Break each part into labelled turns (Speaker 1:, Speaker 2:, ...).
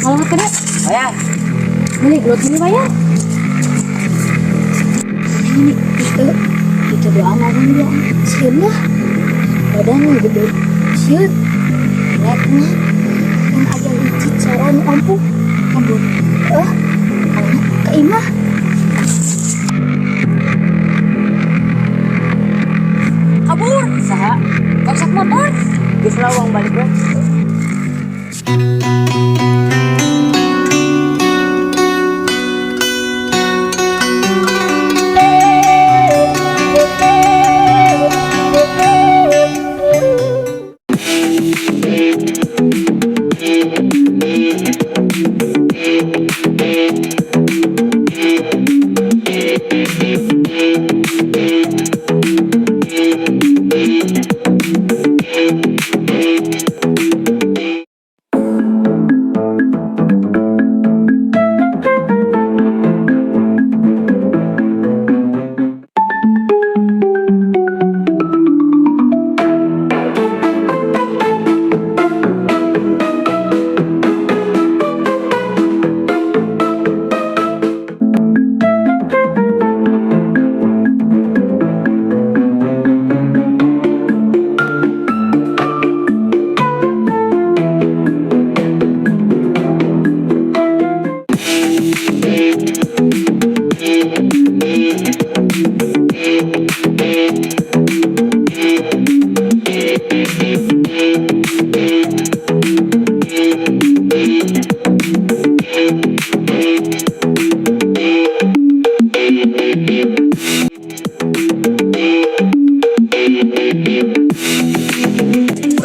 Speaker 1: Kalau kena.
Speaker 2: Bayar.
Speaker 1: Beli gelut ini bayar. Ini itu doa makan dia. Sieun lah. Badannya gede. Sieun. Neknya. Yang aya hiji cara nu ampuh. Kabur. Eh, kalahnya ke imah.
Speaker 2: Kabur. Saha? Bangsat motor. Geus lah uang balik we.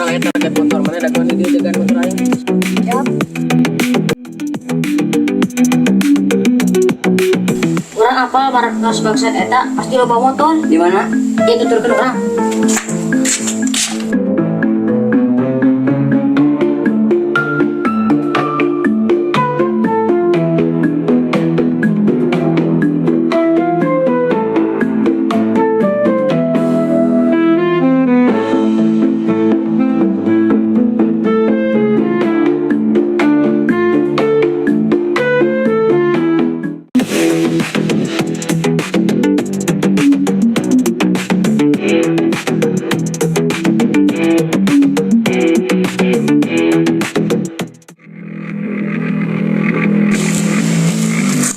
Speaker 2: Urang aya target motor mana dagoan di dieu jagaan motor aing.
Speaker 1: Siap. Urang apa markas bangsat eta pasti loba motor.
Speaker 2: Di mana?
Speaker 1: Dia tuturkeun urang.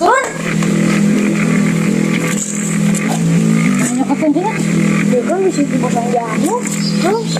Speaker 1: Turun. Banyak apa dia?
Speaker 3: Dia kan bisa dipasang jamu. Terus.